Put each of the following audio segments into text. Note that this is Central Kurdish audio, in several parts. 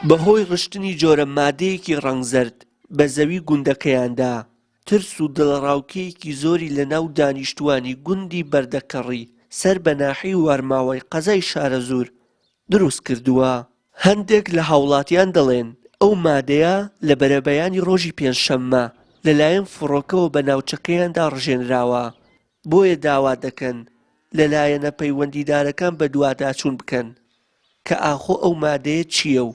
بەهۆی ڕشتنی جۆرە مادەیەکی ڕەنگ زەرد بە زەوی گوندەکەیاندا، ترس و دڵەڕاوکێیەکی زۆری لەناو دانیشتووانی گوندی بەردەکەڕی سەر بە ناحیەی وارماوای قەزای شارەزوور دروست کردووە. هەندێک لە هاوڵاتیان دەڵێن، ئەو مادەیە لە بەرەبەیانی ڕۆژی پێنجشەممە لەلایەن فڕۆکەوە بە ناوچەکەیاندا ڕژێنراوە، بۆیە داوا دەکەن لە لایەنە پەیوەندیدارەکان بەدواداچوون بکەن کە ئاخۆ ئەو مادەیە چییە و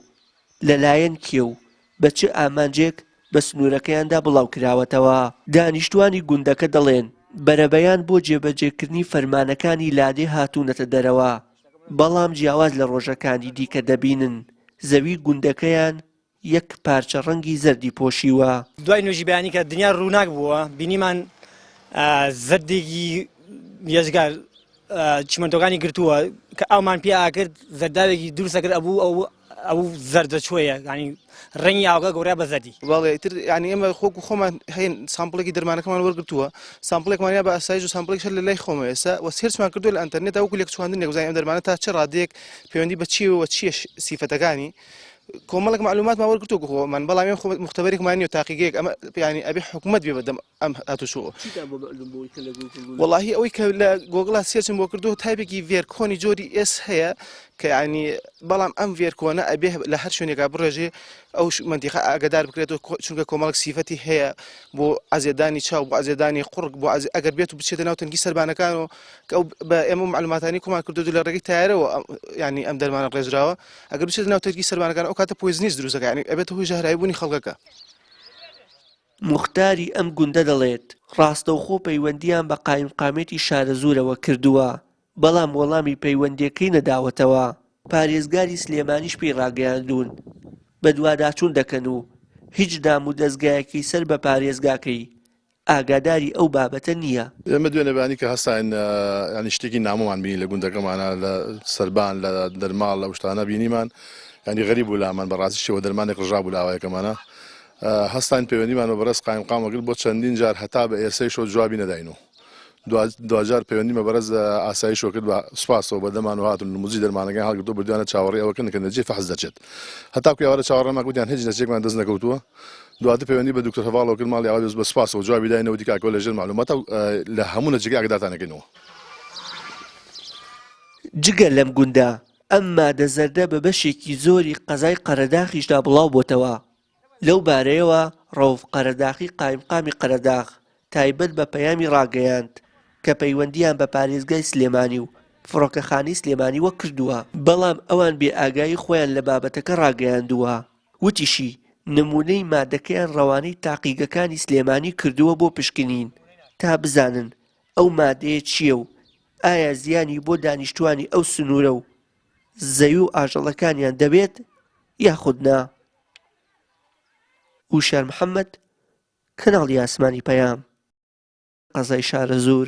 لەلایەن کێ و بە چ ئامانجێک بە سنوورەکەیاندا بڵاوکراوەتەوە. دانیشتوانی گوندەکە دەڵێن، بەرەبەیان بۆ جێبەجێکردنی فەرمانەکانی لادێ هاتوونەتە دەرەوە، بەڵام جیاواز لە ڕۆژەکانی دیکە دەبینن زەوی گوندەکەیان یەک پارچە ڕەنگی زەردی پۆشیوە. دوای نوێژی بەیانی کە دنیا ڕووناک بووە بینیمان زەردێکی یەزگار چیمەنتۆکانی گرتووە کە ئاومان پێ ئاکرد زەرداوێکی دروستە کرد ئەبوو ئەو ئەو زەردە چۆیە ینی ڕەنگی ئاوگە گۆڕیا بە زەردی. بەڵێ ئیتر یعنی ئێمە خۆک و خۆمان هەین sample ێکی دەرمانەکەمان وەرگرتووە sample ێکمان یا بە ئاسایش و sample ێک هەر لە لای خۆمە ئێستا وە search مان کردووە لە ئەنتەرنێت وەکو لێکچواندنێک بزانین ئەم دەرمانە تا چ ڕادەیەک پەیوەندی بە چیەوە چییە سیفەتەکانی کۆمەڵێک مەعلوماتمان وەرگرتووە وەکو خۆمان بەڵام ئێمە خۆ موختەبەرێکمان نییە و تاقیگەیەک ئەمە یعنی ئەبێ حکوومەت بێ بەدەم ئەم هاتوچۆ چیتان بۆ مەعلوم بووی کە لە گوگڵ بوو؟ وەڵاهی ئەوەی کە لە گۆگڵا search م بۆ کردووە type ێکی ڤێرکۆنی جۆری S هەیە کە یعنی بەڵام ئەم ڤێرکۆنە ئەبێ لە هەر شوێنێکا بڕێژێ ئەو مەنتیقە ئاگدار بکرێتەوە چونکە کۆمەڵک سیفەتی هەیە بۆ ئەزێدانی چاو بۆ ئەزێدانی قوڕگ بۆ ئەگەر بێت و بچێتە ناو تەنگی سەربانەکان و کە ئەو بە ئێمە معلوماتانی کۆمان کردو لە ڕێگەی تایرەوە ینی ئەم دەرمانە ڕێژراوە ئەگەر بچێتە ناو تەنگی سەربانەکان ئەو کاتە poisonous دروست دەکات یانی ئەبێتە هۆی ژەهراوی بوونی خەڵکەکە. موختاری ئەم گوندە دەڵێت، ڕاستەوخۆ پەیوەندییان بە قایمقامیەتی شارەزوورەوە کردووە، بەڵام وەڵامی پەیوەندییەکەی نەداوەتەوە. پارێزگاری سلێمانیش پێی ڕاگەیاندوون، بەدواداچوون دەکەن و هیچ دامودەزگایەکی سەر بە پارێزگاکەی ئاگاداری ئەو بابەتە نییە. ئێمە دوێنێ بەیانی کە هەستاین یانی شتێکی نامۆمان بینی لە گوندەکەمانا لە سەربان لە دەرماڵ لەو شتانە بینیمان یانی غەریب بوو لامان بەڕاستی شێوە دەرمانێک ڕژابوو لە ئاوایەکەمانا هەستاین پەیوەندیمان بە بەڕێز قایمقامەوە کرد بۆ چەندین جار هەتا بە ئێسەیشەوە جوابی نەداینەوە دواجار پەیوەندیم بە بەڕێز ئاسایشەوە کرد بە سوپاسەوە بە دەمان و هاتن نموزی دەرمانەکەیان هەڵگرتووە بردویانە چاوەڕێی ئەوە کردن کە نەجێ فەحس دەچێت هەتاکو ئێوارە چاوەڕێمان گوتیان هیچ نەجێکمان دەست نەکەوتووە دواتر پەیوەندی بە دکتۆر هەڤاڵەوە کرد ماڵی ئاوا بە سوپاسەوە جوابی داینەوە وتی کاکە لە ژێر مەعلوماتە و لە هەموو نەجێگە ئاگادارتان ئەکەینەوە. جگە لەم گوندە، ئەم مادە زەردە بە بەشێکی زۆری قەزای قەرەداخیشدا بڵاوبۆتەوە. لەو بارەیەوە ڕەوف قەرەداخی قایمقامی قەرەداخ تایبەت بە پەیامی ڕاگەیاند کە پەیوەندییان بە پارێزگای سلێمانی و فڕۆکەخانەی سلێمانیوە کردووە، بەڵام ئەوان بێ ئاگایی خۆیان لە بابەتەکە ڕاگەیاندووە. وتیشی، نمونەی مادەکەیان ڕەوانەی تاقیگەکانی سلێمانی کردووە بۆ پشکنین تا بزانن ئەو مادەیە چییە و ئایا زیانی بۆ دانیشتوانی ئەو سنوورە و زەوی و ئاژەڵەکانیان دەبێت یاخود نا. وشیار محەمەد، کەناڵی ئاسمانی پەیام، قەزای شارەزوور.